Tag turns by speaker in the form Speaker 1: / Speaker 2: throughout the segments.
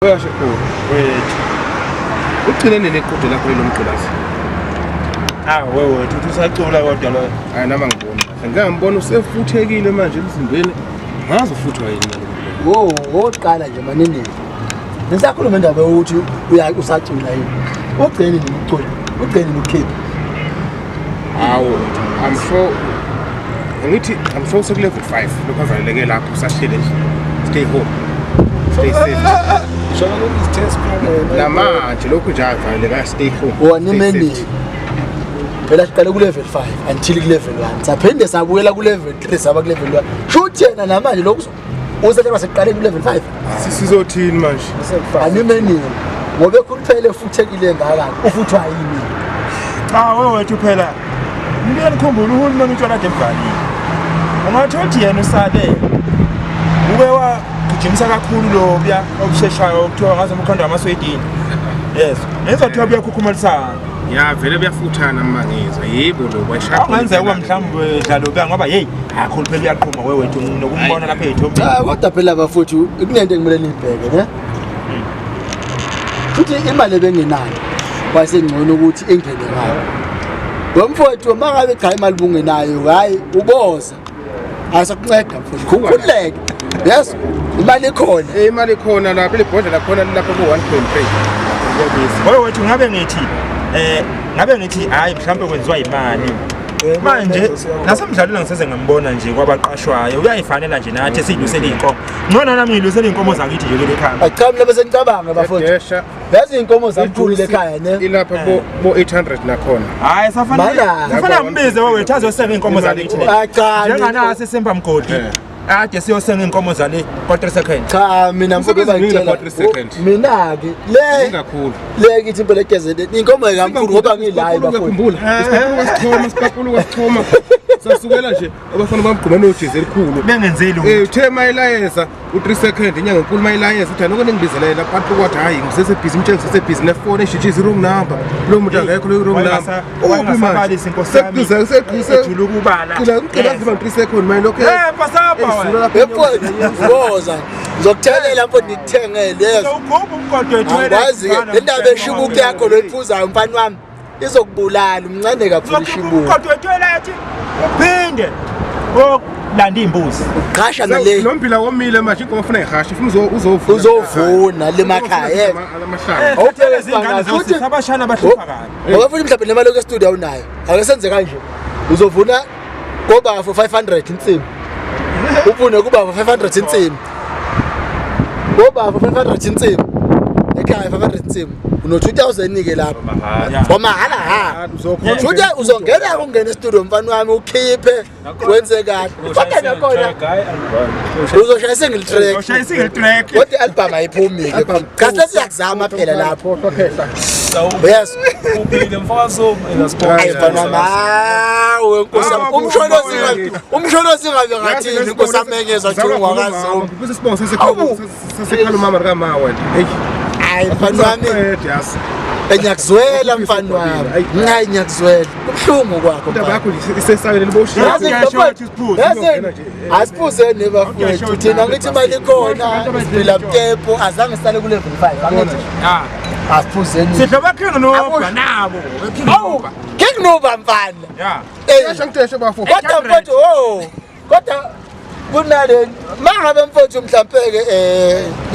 Speaker 1: Uyasho khulu.
Speaker 2: Wethu.
Speaker 1: Ugcine nini iqhude lakho lelo mgqilazi?
Speaker 2: Ah wewe wethu uthi usacula kodwa lo.
Speaker 1: Hayi nami angiboni kahle. Ngike ngambona usefuthekile manje emzimbeni. Ngazi ufuthwa yini nalo.
Speaker 3: Wo, wokuqala nje maningi. Nisakhuluma indaba yokuthi uya usacula yini. Ugcine nini ukucula? Ugcine nini ukukhipha?
Speaker 1: Hawu, I'm sure ngithi I'm sure useku level 5 lokho avaleleke lapho usahlele nje. Stay home. Stay safe.
Speaker 4: Shona lokhu is-test
Speaker 1: Namanje lokhu nje avaleleka stay home.
Speaker 3: Wona
Speaker 1: Stay
Speaker 3: imeningi.
Speaker 1: safe.
Speaker 3: Phela siqale ku level 5 until ku level 1. Saphinde sabuyela ku level 3 saba ku level 1. Shuthi yena namanje lokhu usehlelwa sekuqaleni ku level 5.
Speaker 1: Sizothini manje?
Speaker 3: Animeningi. Ngoba ekhuluphele futhekile ngaka. Ufuthwa yini?
Speaker 2: Cha wewe wethu phela. Ngike nikhumbule uhulumeni utshwala kade emvalile. Ungathola ukuthi yena usale. Uke wagijimisa kakhulu lobuya obusheshayo okuthiwa ngaze umkhondo wamaswedini. Yes. Ngizothiwa buyakhukhumelisana.
Speaker 1: Ya vele buyafuthana mangizwa. Yebo lo kwashaya.
Speaker 2: Awungenzeka ukuba mhlawumbe dlalo lobuya ngoba hey akhulu phela uyaqhuma wewe wethu nokumbona lapha ethu.
Speaker 3: Cha kodwa phela bafuthu kunento ekumele niyibheke ne. Futhi imali ebengenayo kwasengcono ukuthi ingene ngayo. Lo mfowethu uma ngabe cha imali bungenayo hayi uboza. Asakunceda mfowethu. Khululeke. Yes, imali ikhona.
Speaker 1: Eh imali ikhona lapha ibhodlela khona lapha ku 1.3.
Speaker 2: Wewe wethu ngabe ngithi ngabe ngithi hayi mhlawumbe kwenziwa imali. Manje nasemdlalweni ngiseze ngambona nje kwabaqashwayo uyayifanela nje nathi esiyilusele inkomo. Ngcono nami ngilusele inkomo zakithi nje kule khaya.
Speaker 3: Cha mina bese ngicabanga bafowethu.
Speaker 1: Yesha.
Speaker 3: Yazi inkomo zamkhulu lekhaya ne.
Speaker 1: Ilapha bo bo 800 nakhona.
Speaker 2: Hayi safanele
Speaker 3: Mana.
Speaker 2: safanele ngibize wewe wethu azosenga inkomo zakithi le.
Speaker 3: Ah, cha,
Speaker 2: Njenganasi Simba Mgodi. Ade siyosenga inkomo zale kwa 3 second.
Speaker 3: Cha mina mfowethu
Speaker 1: Umsebenzi
Speaker 3: bangitshela.
Speaker 1: kwa 3 second.
Speaker 3: Mina ke le
Speaker 1: Ingakhulu.
Speaker 3: le kithi impela egezele inkomo kamkhulu ngoba ngilayi bafowethu.
Speaker 1: Ngiyakhumbula. Isiphaphulo kwasithoma, isiphaphulo kwasithoma. Sasukela nje abafana bamgquma nojezi elikhulu.
Speaker 2: Bengenzeli
Speaker 1: Eh uthe mayilayeza u3 second inyanga enkulu mayilayeza uthi anoko ningibizelela abantu kwathi hayi ngisese busy umtshela ngisese busy nefone eshitshe wrong number. Lo muntu akekho lo wrong number.
Speaker 2: Wayengasabalisi inkosi yami.
Speaker 1: Sekuze sekuze
Speaker 2: Ejula ukubala.
Speaker 1: Kula ngicela ngiba 3 second manje lokho.
Speaker 2: Eh pasapa wena.
Speaker 3: Mfowethu woza. Ngizokuthelela mfowethu ngikuthengele yezo.
Speaker 2: Ugubha umgodi wethu.
Speaker 3: Angikwazi ke le ndaba eshibuku yakho lo iphuzayo mfana wami izokubulala umncane kakhulu ishibuku.
Speaker 2: Umgodi wethu uphinde olanda imbuzi.
Speaker 3: Qasha nale
Speaker 1: Lo mbila womile manje inkomo ufuna ihashe ufuna uzovuna.
Speaker 3: uzovuna lemakhaya yebo.
Speaker 1: Amahlanga.
Speaker 3: Awuphele
Speaker 2: Izingane
Speaker 3: futhi
Speaker 2: zosisi abashana bahlupha kabi.
Speaker 3: ngoba futhi mhlawumbe nemali yokuya studio awunayo. Ake senze kanje. Uzovuna koba for 500 insimi. Uvune kuba for 500 insimi. Koba for 500 insimi. Ekhaya 500 insimi. Uno 2000 ke lapho. Wamahala ha. Futhi uzongena ungena e-studio mfana wami ukhiphe wenze kahle. Kodwa nakhona uzoshaya single track.
Speaker 2: Ushaya single track.
Speaker 3: Kodwa i-album ayiphumi ke. Cha sesiyakuzama phela lapho. Yes.
Speaker 4: Uphile mfakaso
Speaker 3: Hayi mfana wami, hawu nkosi yami. Umsholozi ngabe umsholozi ngabe ngathini nkosi yami engezwa kuthiwa ungwakazombi.
Speaker 1: Kuze sibongo sasekhala umama lika wena. Hey.
Speaker 3: Hayi mfana wami
Speaker 1: Yazi.
Speaker 3: ngiyakuzwela mfana wami. Hayi ngiyakuzwela. Kubuhlungu kwakho.
Speaker 1: Indaba
Speaker 3: mfana.
Speaker 1: yakho nje isesakele liboshiwe.
Speaker 3: Yazi
Speaker 2: Awukuyasho
Speaker 3: bafowethu,
Speaker 2: ukuthi siphuze.
Speaker 3: yazi asiphuzeni bafowethu thina ngithi imali ikhona siphila butepo azange sisale ku level 5 angithi
Speaker 2: Ah.
Speaker 3: asiphuzeni
Speaker 2: Sidla King Nuba nabo. King
Speaker 3: awu
Speaker 2: Nuba.
Speaker 3: King Nuba mfana
Speaker 2: Yeah.
Speaker 3: Eh,
Speaker 1: Yasho ngiteshe bafo.
Speaker 3: kodwa mfowethu oh kodwa kunale mangabe mfowethu mhlampe ke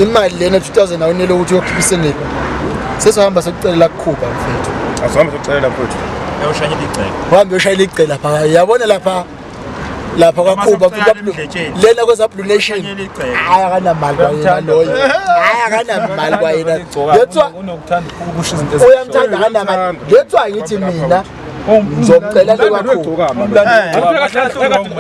Speaker 3: imali lena 2000 awunele ukuthi uyokhipha isingle sesohamba sokucelela kukhuba mfowethu
Speaker 1: Azohamba sokucelela mfowethu.
Speaker 2: Uyoshanyela igceke.
Speaker 3: uhambe uyoshayela igceke lapha yabona lapha lapha kwakhuba
Speaker 2: Noma emdletsheni.
Speaker 3: lena kweza Blue Nation
Speaker 2: Ushanyela igceke.
Speaker 3: hayi akanamali kwayena loyo hayi akanamali kwayena lethiwa
Speaker 4: unokuthanda ukusho izinto ezinhle.
Speaker 3: uyamthanda akanamali lethiwa ngithi mina ngizomcela le kwakhuba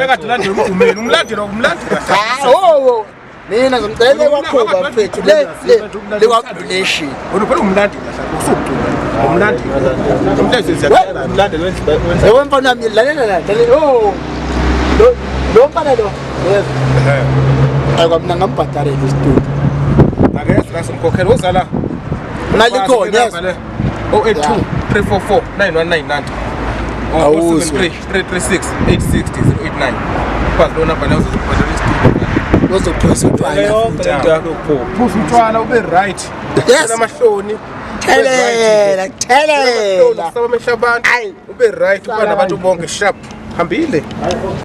Speaker 1: Ekade landela umgqumeni, umlandela umlandela.
Speaker 3: hayi oh mina ngizomcela le kwakhuba mfethu le le le kwa Blue Nation
Speaker 1: Wena phela umlandela hlala usucula. Umlandela. Umlandela siyacela.
Speaker 4: Umlandeli wenza
Speaker 3: yebo mfana wami lalela la lalela oh lo lo mfana lo yebo hayi kwamina ngambhadalela isitudio
Speaker 1: Akeze la somkhokhelo uzala.
Speaker 3: Imali ikhona, yes.
Speaker 1: 082 344 9199.
Speaker 3: Awuzwe.
Speaker 1: 336 860 089. Kwazi lo number leyo uzobhadala isitudio.
Speaker 3: Uzophuza utshwala
Speaker 4: Yonke
Speaker 3: futhi.
Speaker 4: lento yakho yokuphuma.
Speaker 1: Phuza utshwala ube right.
Speaker 3: Yes.
Speaker 1: Amahloni.
Speaker 3: Thelela, thelela.
Speaker 1: Saba amehlo abantu.
Speaker 3: Ayi.
Speaker 1: Ube right uba nabantu bonke sharp. Hambile.